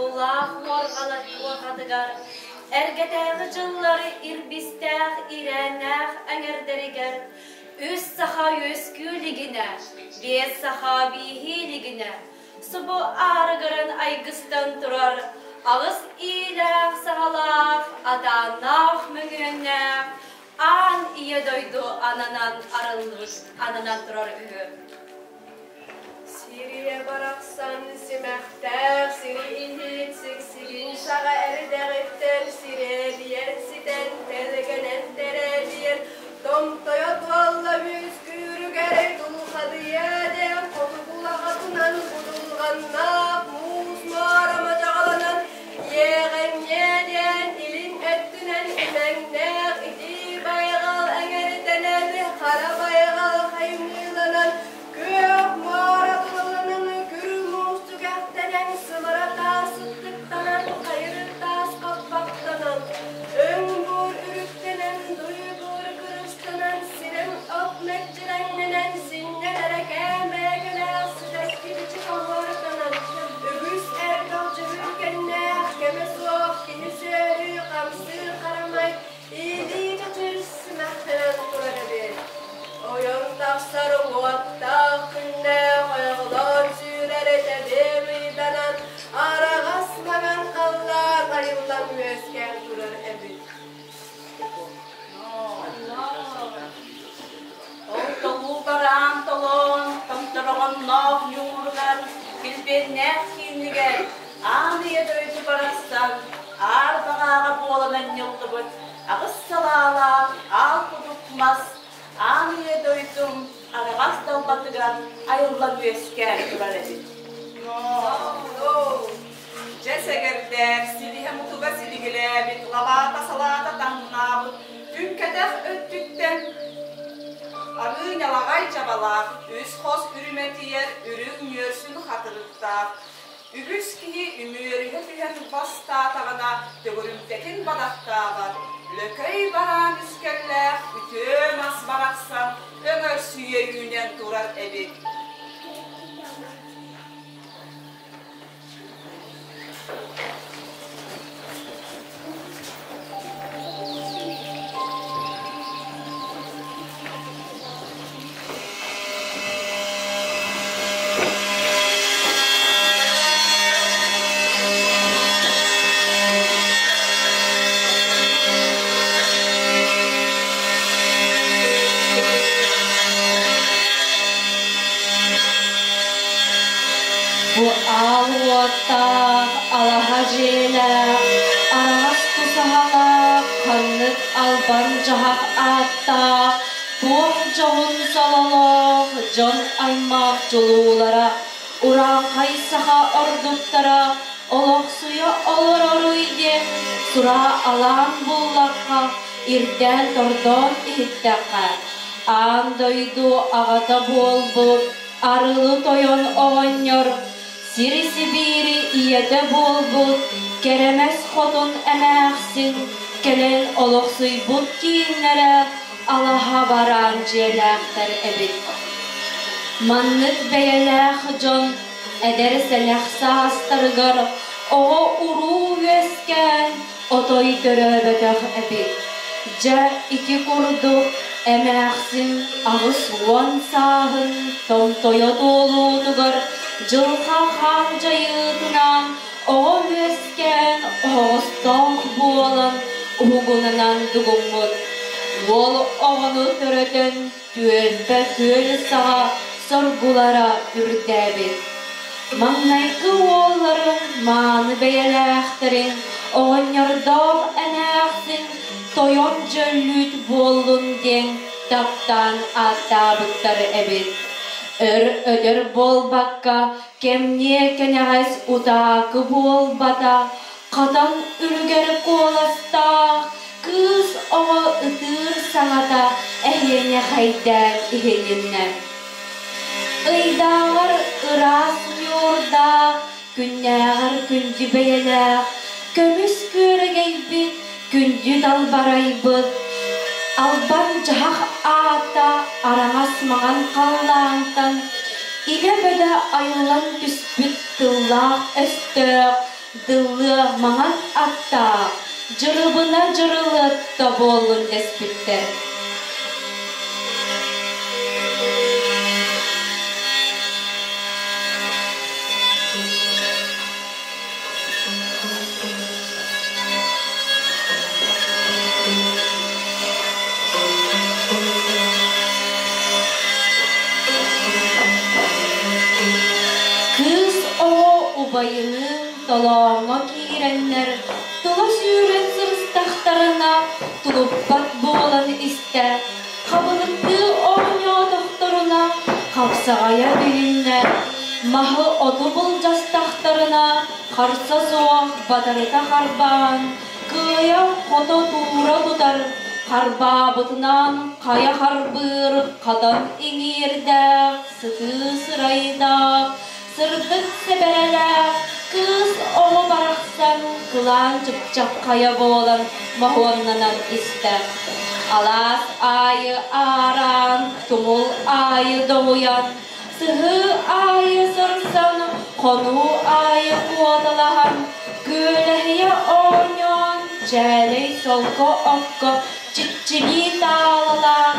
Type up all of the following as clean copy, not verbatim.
Соргулаах уорҕатыгар эргэтээҕи дьыллары ирбистээх ирээннээх эҥэрдэригэр үс саха үөскүү илигинэ, биэс саха бииһии илигинэ субу аарыгыран айгыстан турар аҕыс иилээх-саҕалаах, атааннаах мөҥүөннээх аан ийэ дойду ананан арыллыбыт ананан турар үһү. Сирийэ барахсан симэхтээх сири иһин сиксигин саҕа эрдэҕиттэн сирэбийэн ситэн тэлгэнэн тэрэбийэн томтойо туолла үөскүүрүгэр дулхадыйа диэн хотугулаҕатынан будулҕаннаах муус муора мадьаҕаланан иэҕэҥҥэ диэн илин өттүнэн имэҥнээх итии байҕал эҥэрдэнэн хара байҕал хаймыыланан Күөх муора тулаланан, күрү муус түгэхтэнэн, сымара таас сыттыктанан, хайыры таас хаппахтанан, өҥ буор үрүктэнэн, дуйу буор кырыстанан, сирэм от мэччирэҥнэнэн, синньэн эрэ кээмэйгэлээх сибэкки бичик оһуорданан, үгүс элбэх дьүһүлгэннээх, кэмэ суох киһи-сүөһү хамсыыр харамай Илии чэчир симэхтэнэн турар эбит. Ойон тахсар уоттаах күннээх ойоҕолоон сүүрэр этэбиэм ыйданан, араҕас маҥан халлаан айыллан үөскээн турар эбит. Ол толуу бараан толоон томтороҕонноох ньууругар, килбиэннээх киинигэр аан ийэ дойду барахсан аар баҕааҕа буолан анньыллыбыт аҕыс салаалаах аал кудук мас аан ийэ дойдум араҕас далбатыгар айыллан үөскээн турар эбит. Дьэ сэгэрдээр, силиһэ мутуга силигилээбит, лабаата салаата таҥнаабыт, түҥкэтэх өттүттэн арыы ньалаҕай дьабалаах, үс хос үрүмэтийэр үрүҥ ньүөрсүн хатырыктаах, үгүс киһи үмүөрүһэ түһэн бастаатаҕына төгүрүмтэтин бадахтаабат, лөкөй бараан үскэллээх үтүө мас барахсан өҥөрсүйэ үүнэн турар эбит. Бу аал уоттаах алаһа дьиэлээх, араҕас тусаһалаах, ханнык албан дьаһах ааттаах, туох дьоһун сололоох дьон аймах дьулуулара, урааҥхай саха ордуктара олохсуйа олороруй диэн сураа алаан буллахха, ирдээн-тордоон иһиттэххэ, аан дойду аҕата буолбут Арылы тойон оҕонньор сири-сибиири ийэтэ буолбут Кэрэмэс хотун эмээхсин кэлэн олохсуйбут кииннэрэ алаһа бараан дьиэлээхтэр эбит. Маннык бэйэлээх дьон эдэр сэнэх саастарыгар оҕо-уруу үөскээн отой төрөөбөтөх эбит. Дьэ, ити курдук эмээхсин 80 сааһын томтойо туолуутугар дьылҕа хаан дьайыытынан оҕо үөскээн оһоҕостоох буолан уһугунанан дугуммут. Уол оҕону төрөтөн түөлбэ күөл саҕа соргулара үрдээбит. Маҥнайгы уолларын мааны бэйэлээхтэрин оҕонньордоох эмээхсин тойон дьөллүүт буоллун диэн таптаан ааттаабыттар эбит. Өр өтөр буолбакка кэмниэ кэнэҕэс утаакы буолбата, хатан үлүгэр куоластаах кыыс оҕо ытыыр саҥата эһиэнэхэйдээн иһилиннэ. Ыйдааҕар ыраас ньуурдаах, күннээҕэр күндү бэйэлээх, көмүс күөрэгэйбит, күндү далбарайбыт, албан дьаһах аата араҥас маҥан халлаантан илэ-бөдө айыллан түспүт тыллаах-өстөөх. Дыллыа маҥан аттаах, дьырыбына дьырылыатта буоллун дэспиттэр. Кыыс оҕо убайыныын толооҥҥо киирэннэр тула сүүрэн сырыстахтарына тулуппат буолан истэ, хабылыктыы оонньоотохторуна хапсаҕайа билиннэ, маһы-оту былдьастахтарына харса суох батарыта харбаан, кыайа-хото туура тутар, харбаабытынан хайа харбыыр хатан иҥиирдээх, сытыы сырайдаах, сырдык сэбэрэлээх кыыс оҕо барахсан кылаан чыпчаххайа буолан моһуоннанан истэ. Алаас аайы аараан, тумул аайы доҕуйан, сыһыы аайы сырсан, хонуу аайы куоталаһан, күөлэһийэ оонньоон, чээлэй солко окко чиччилии таалалаан,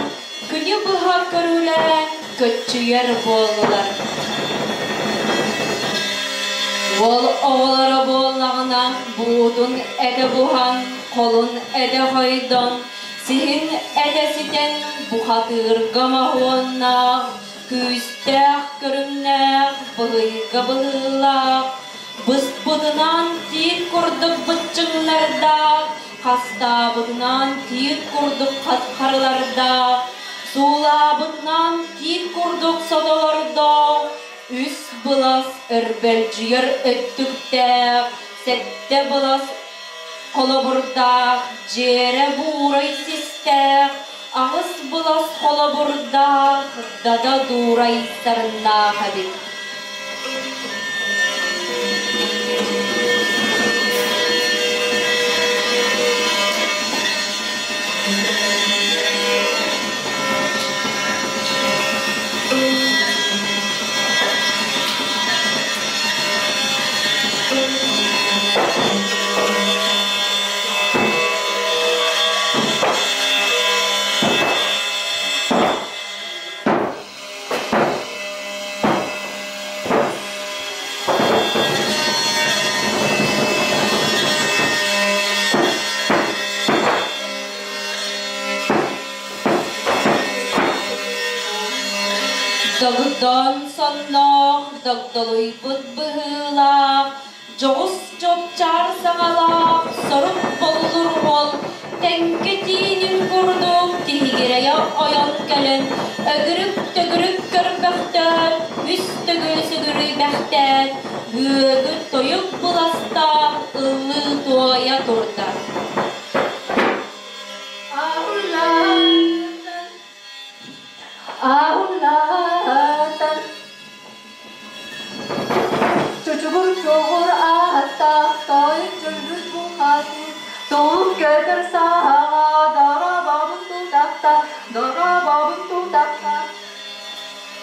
күнү быһа көрүүлээн көччүйэр буоллулар. Уол оҕолоро буоллаҕына буутун этэ буһан, холун этэ хойдон, сиһин этэ ситэн бухатыырга моһуоннаах, күүстээх көрүҥнээх, быһыйга быһыылаах, быспытынан тиит курдук быччыҥнардаах, хастаабытынан тиит курдук харылардаах, суулаабытынан тиит курдук сотолордоох, үс былас өрбөлдьүйэр өттүктээх, сэттэ былас холобурдаах, дьиэрэ буурай систээх, аҕыс былас холобурдаах, дада дуурай сарыннаах эбит. Догдон сонноох, догдолуйбут быһыылаах, дьоҕус чопчаар саҥалаах, сорук боллур уол тэҥкэ тиинин курдук тиһигирэйэ ойон кэлэн, өгүрүк-төгүрүк көрбөхтөөн, үс төгүл сүгүрүйбэхтээн, үөгү тойук быластаах ыллыы-туойа турда. Аулаатан Чучугур чоҕур ааттаах тойук чөлбүт бухатыыр Тугун көтөр саҕа дорообобун тутахта дорообобун тутахта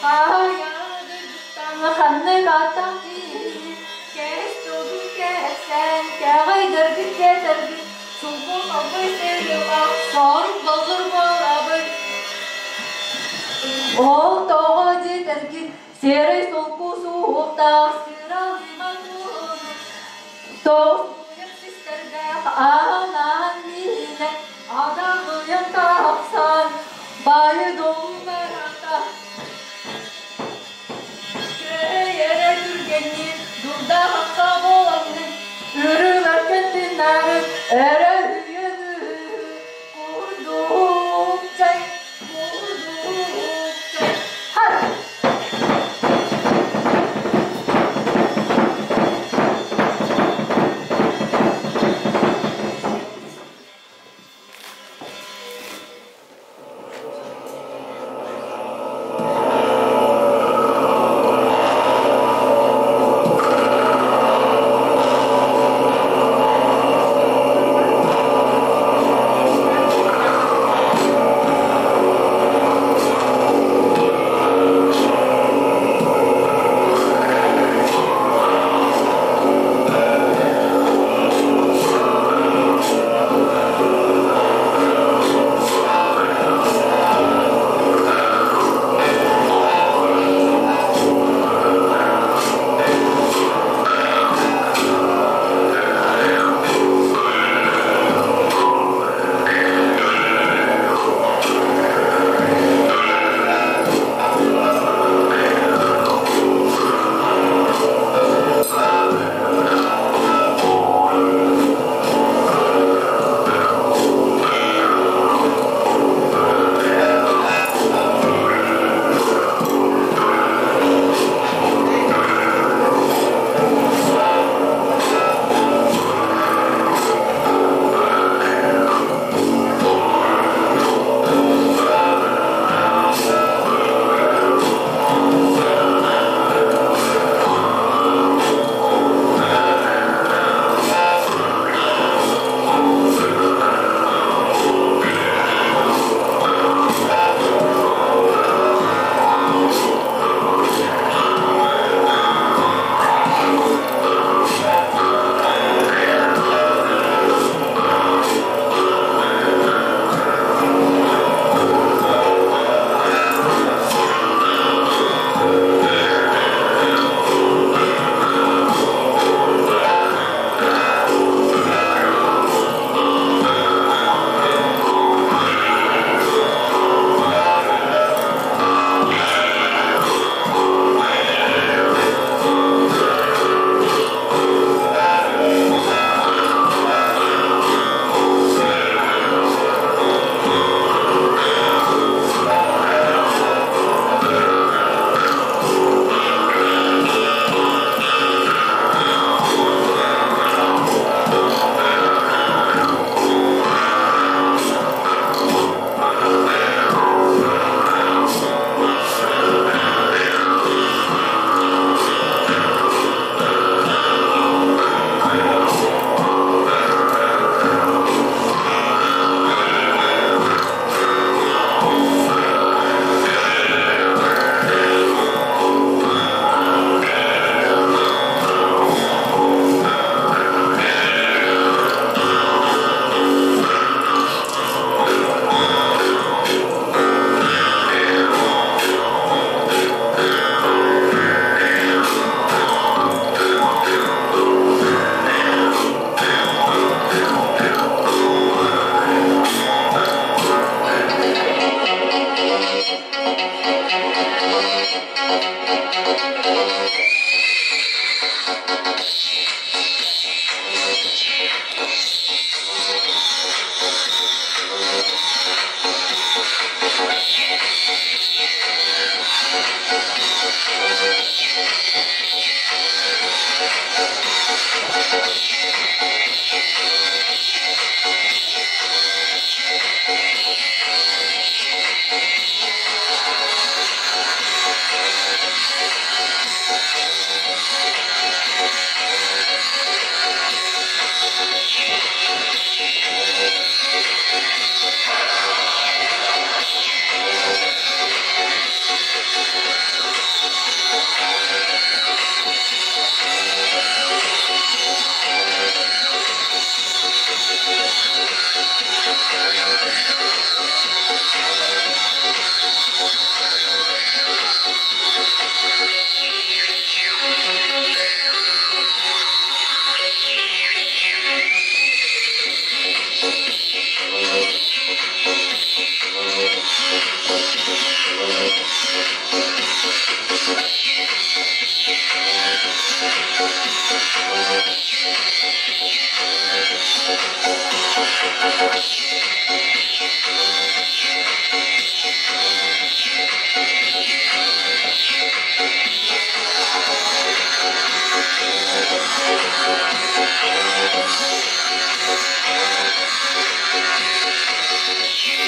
Хайа дойдуттан ханнык аттаах киһи Кэс тугун кэсэн кэҕэйдэргин кэтэргин Сулбун албай сырылаах сорук боллур буолабын Ол тоҕо дьиэтэргин сиэрэй солку суһуохтаах сыралыма туһуну Тоҕус систэрдээх аан-аан миинэ адаҕыйан тахсан байы долу барахта Кэйэрэ түргэнниир дурда-хахха буолаҥҥын үрүҥ кэнтиннары эрэ үйэни курдук чай курдук чай хат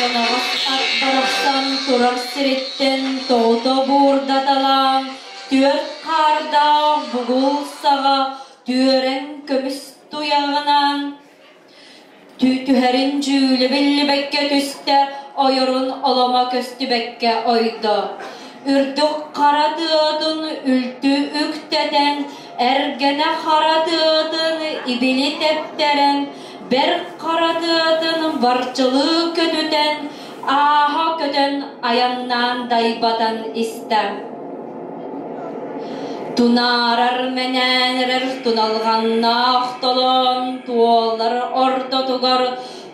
Соноҕос ат барахсан турар сириттэн тоҕута буурдаталаан, түөрт хаардаах бугул саҕа түөрэн көмүс туйаҕынан Түһэрин дьүүлэ биллибэккэ түстэ, ойорун оломо көстүбэккэ ойдо. Үрдүк хара тыатын үлтү үктэтэн, эргэнэ хара тыатын ибили тэптэрэн, бэрт хара тыатын барчылыы көтүтэн, ааһа көтөн айаннаан дайбатан истэ. Тунаарар мэнээнэрэр туналҕаннаах толоон туолар ортотугар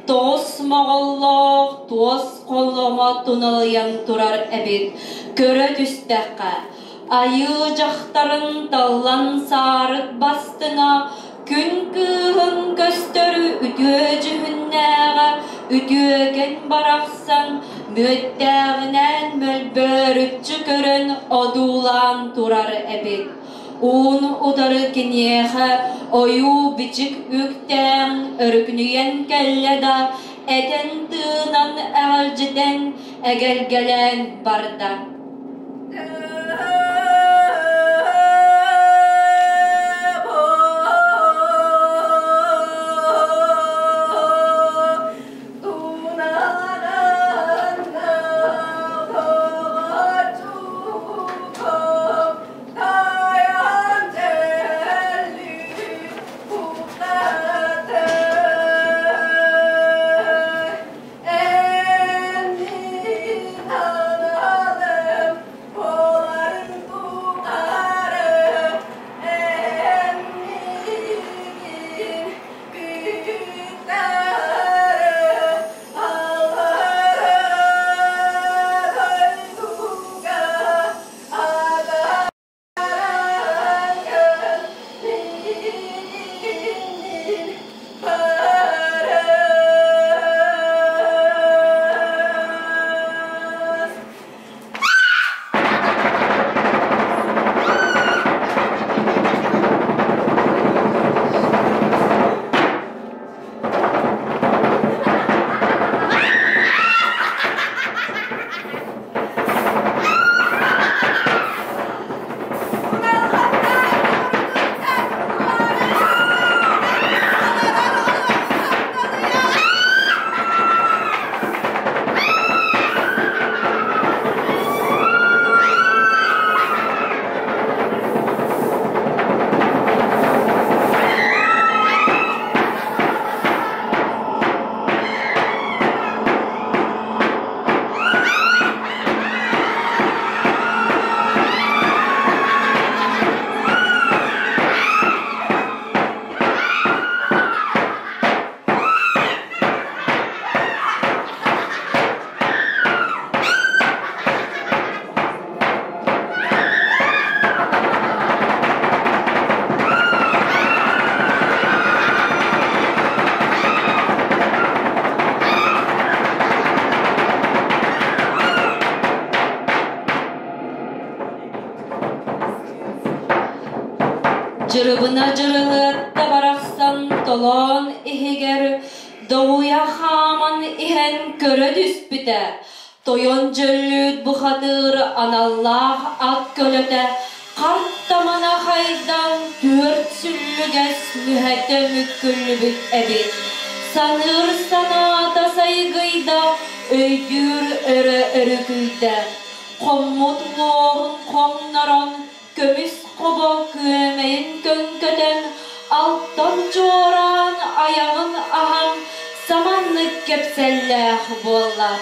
тоҕус моҕоллоох туос холомо туналыйан турар эбит. Көрө түстэххэ, айыы дьахтарын таллан саарык бастыҥа Күн кыыһын көстөр үтүө дьүһүннээҕэ үтүөкэн барахсан мүөттээҕинээн мөлбөөрүччү көрөн одуулаан турар эбит. Уун утары киниэхэ ойуу-бичик үктээн өрүкүнүйэн кэллэ да этэн-тыынан эҕэлдьитэн эгэлгэлээн барда. Эн Толоон иһигэр доҕуйа хааман иһэн көрө түспүтэ, тойон Дьөллүүт бухатыыр аналлаах ат көлөтө хартамана хайдан түөрт сүллүгэс мүһэтэ мүккүллүбүт эбит. Саныыр санаата сайгыйда, өйдүүр өрө өрүкүйдэ. Хоммут уоһун хоҥнорон, көмүс хобо күөмэйин көҥкөтөн, алтан чуораан айаҕын аһан саманнык кэпсэллээх буолла.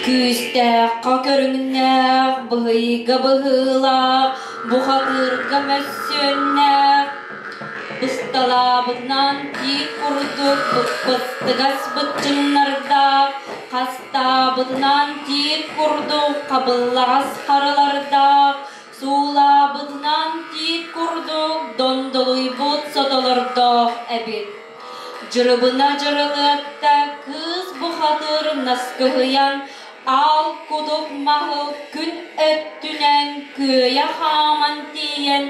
Күүстээххэ көрүҥнээх, быһыйга быһыылаах, бухатыырга мөссүөннээх, бысталаабытынан тиит курдук быстыгас быччыҥнардаах, хастаабытынан тиит курдук хабыллаҕас харылардаах, суулаабытынан тиит курдук дондолуйбут сотолордоох эбит. Дьырыбына дьырылыатта кыыс бухатыыр наскыһыйан, аал кудук маһы күн өттүнэн күөйэ хааман тиийэн,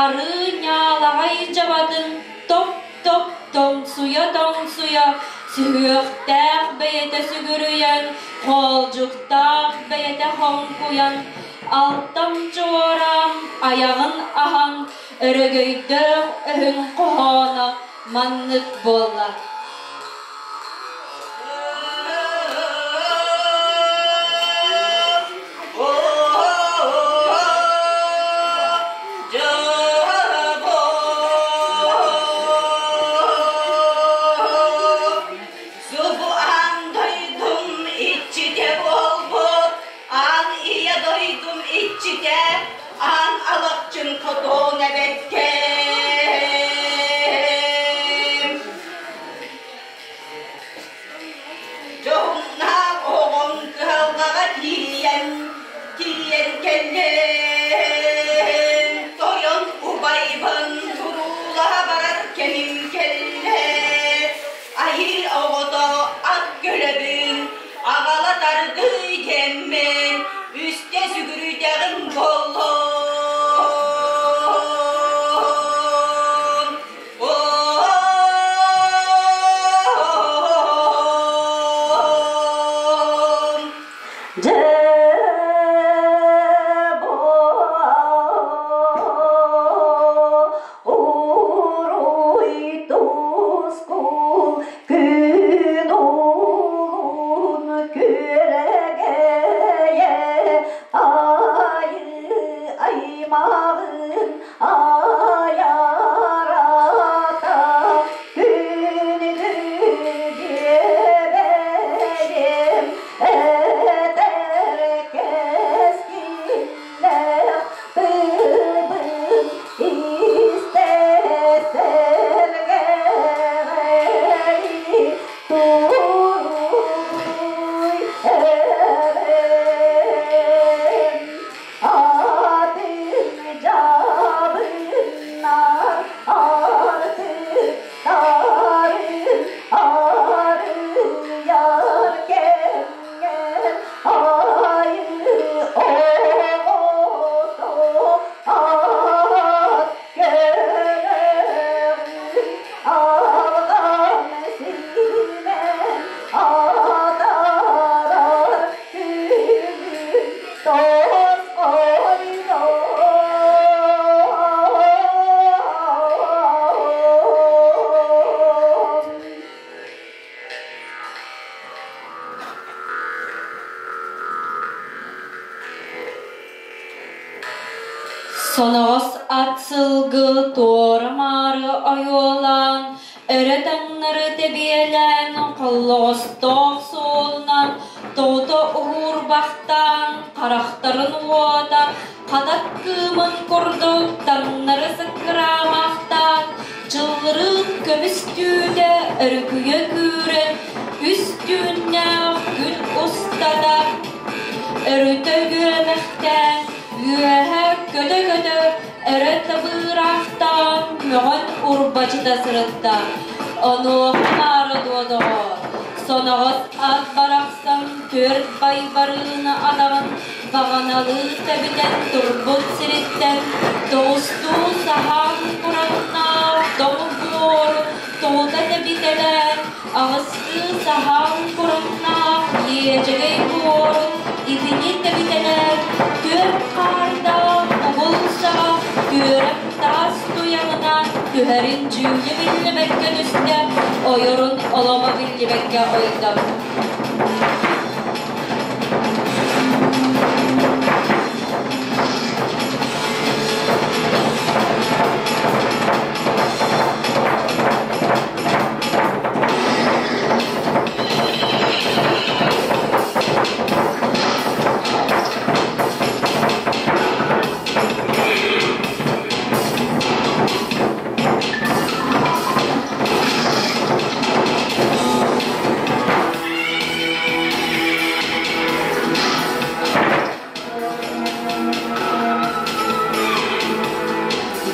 арыы ньаалаҕай дьабатын топ-топ тоҥсуйа-тоҥсуйа, сүһүөхтээх бэйэтэ сүгүрүйэн, хоолдьуктаах бэйэтэ хоҥкуйан, алтан чуораан айаҕын аһан, Өрөгөйдөөх өһүн хоһооно маннык буолла. Субу аан дойдум иччитэ буолбут, аан ийэ дойдум иччитэ, аан алахчын хотуон эбэккэм. Дьоһуннаах оҕом кыһалҕаҕа тиийэн, тиийэн кэллим. Тойон убайбын туруулаһа барар кэмим кэллэ. Айыы оҕото ат көлөбүн, аҕала тардыы диэммин, үстэ сүгүрүйдэҕим буоллун. Уруй тускул күн уун күөрэгэйэ айы аймаҕын айарата күнү диэбэйэм этэр кэскиллээх тылбын истэ сэргэҕэли туруй эрэм атын дьабыннар артыктарын арыйар кэмҥэр айыы оҕото ат көлөҕүн алҕан симэн атаарар күнүн тосхойдом. Соноҕос ат сылгы туора-маары ойуолаан, өрө таҥнары тэбиэлээн, холлоҕостоох суолунан тоҕута уһуурбахтаан, харахтарын уота хатат кыымын курдук таҥнары сыккыраамахтаан, чыллырыын көмүс түүтэ өрүкүйэ күүрэн, үс түүннээх күн устата өрүтэ үөмэхтээн, үөһэ көтө-көтө өрө табыыраахтаан мөҕөн урбачыта сырытта. Онуоха маары дуо доҕоор, соноҕос ат барахсан түөрт байбарыыны атаҕын баҕаналыы тэбитэн турбут сириттэн тоҕустуу саһаан кураннаах тоҥ буору тоҕута тэбитэлээн, аҕыстыы саһаан кураннаах иэдьэгэй буорун итини тэбитэлээн, түөрт хаардаах бугул саҕа түөрэх таас туйаҕынан түһэрин дьүүлэ биллибэккэ түстэ, ойорун оломо биллибэккэ ойдо.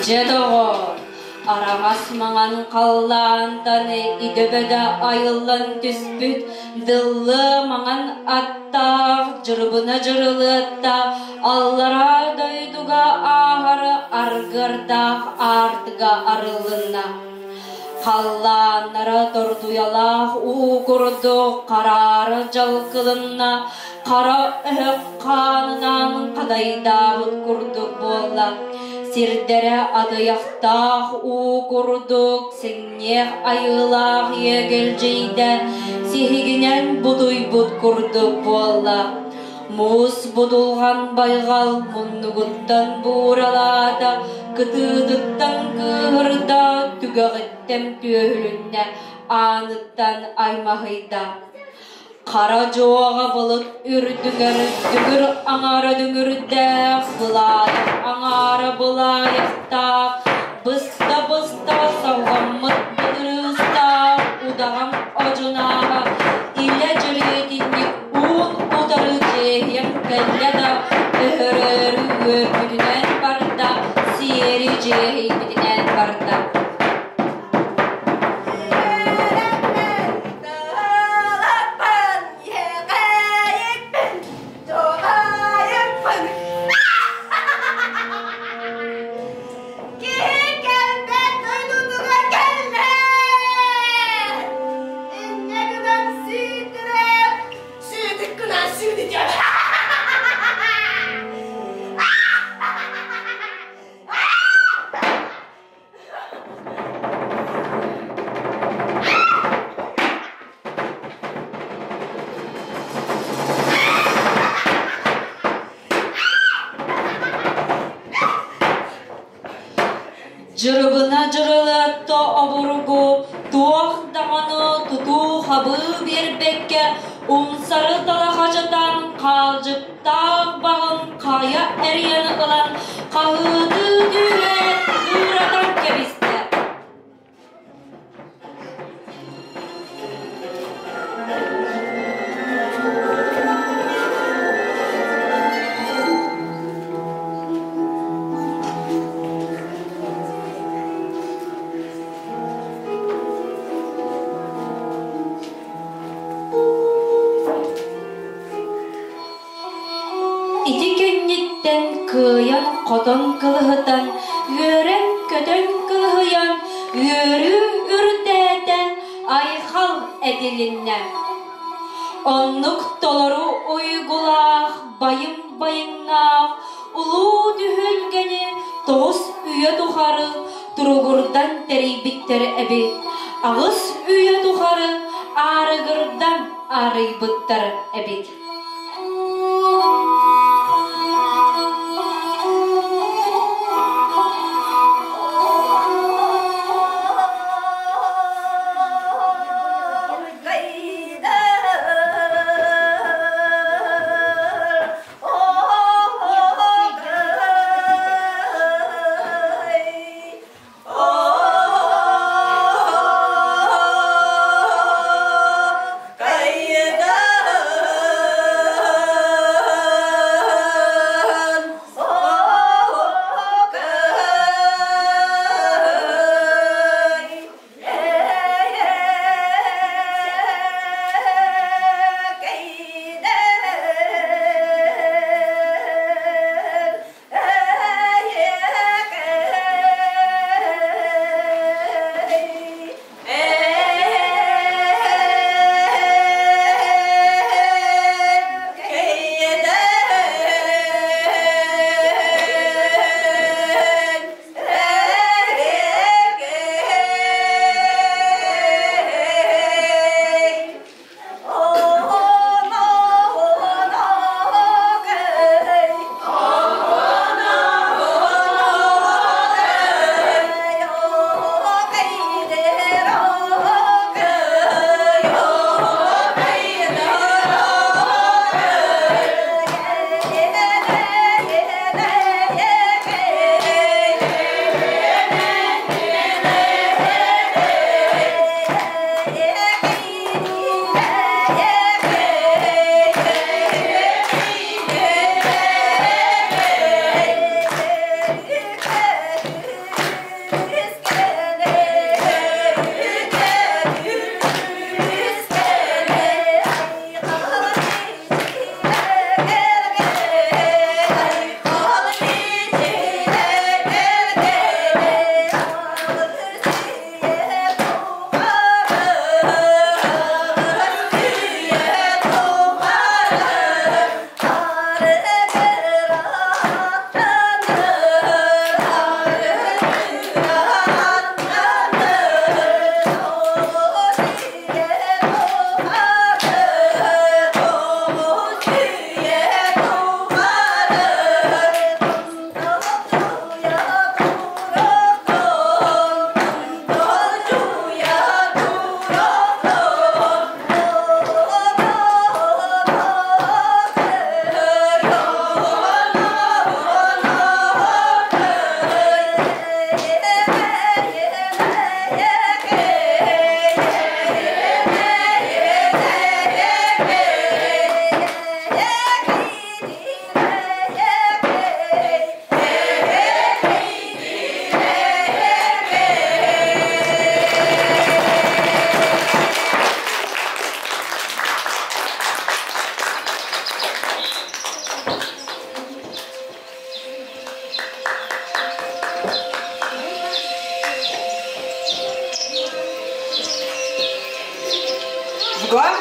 Дьэ доҕоор, араҥас маҥан халлаантан идэбэдэ айыллан түспүт дыллы маҥан аттаах дьырыбына дьырылыатта аллараа дойдуга ааһар аргыардаах аартыга арыллынна. Халлааннара тордуйалаах уу курдук хараара дьалкылынна, хара өһөх хаанынан хадайдаабыт курдук буолла. Сирдэрэ атыйахтаах уу курдук сиҥниэх айыылаах иэгэлдьийдэ, сиһигинэн бутуйбут курдук буолла. Муус будулҕан байҕал муннугуттан бууралаата, кытыытыттан кыыһырда, түгэҕиттэн түөһүлүннэ, ааныттан аймаһыйда. Хара дьуоҕа былыт үрдүгэр дүҥүр аҥаара дүҥүрдээх, былаайах аҥаара былаайахтаах, быста-быста салҕаммыт бытырыыстаах удаҕан одьунааҕа илэ дьириэтинньик уун утары дьиэһийэн кэллэ да өһөрөөрү үөрбүтүнэн барда, сиэри дьиэһийбитинэн барда. Тыалаппын, иэҕэйикпин, туҕайыкпын. Киһи кэлбэт дойдутугар кэллэ! Инньэ гынан сүүтүрэп, сүүтүк гынан сүүтүтүөм. Дьырыбына дьырылыатта обургу туох даҕаны тутуу-хабыы биэрбэккэ умсары талахачытан хаалдьыктаах баһын хайа эрийэн ылан хаһыытыы түһээт кыыратан кэбистэ. Ити кэнниттэн кыайан-хотон кылыһытан, үөрэн-көтөн кылыһыйан, үөрүү үрдээтэ, айхал этилиннэ. Оннук толору уйгулаах, байым-байыҥнаах улуу түһүлгэни тоҕус үйэ тухары туругурдан тэрийбиттэр эбит, аҕыс үйэ тухары аарыгырдан арыйбыттар эбит. Кайда.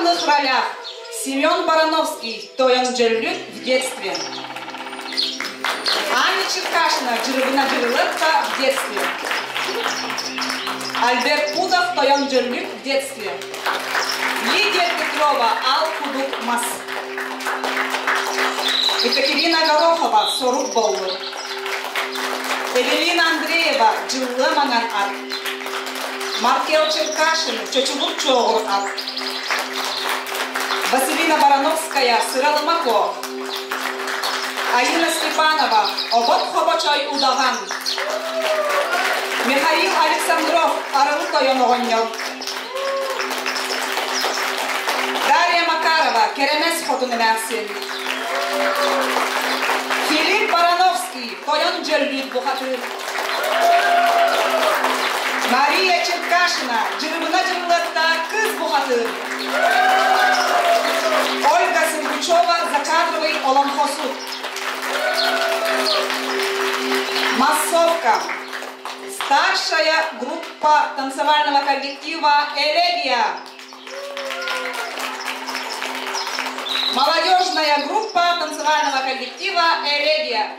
главных ролях Семен Барановский, Тойон Дьөллүт в детстве. Аня Черкашина, Дьырыбына Дьырылытта в детстве. Альберт Пудов, Тойон Дьөллүт в детстве. Лидия Петрова, Ал Кудук Мас. Екатерина Горохова, Сорук Боллур. Эвелина Андреева, Дьыллы Маҥан ат. Маркел Черкашин, Чочулук Чооҕур ат. Василина Барановская, Сыралыма Куо. Айына Степанова, Обот Хобочой Удаҕан. Михаил Александров, Арылы Тойон оҕонньор. Дарья Макарова, Кэрэмэс Хотун эмээхсин. Филипп Барановский, Тойон Дьөллүүт бухатыыр. Мария Черкашина, Дьырыбына Дьырылыатта кыыс бухатыыр. Ольга Сергучева, закадровый олоҥхосут. Массовка. Старшая группа танцевального коллектива «Элегия». Молодежная группа танцевального коллектива «Элегия».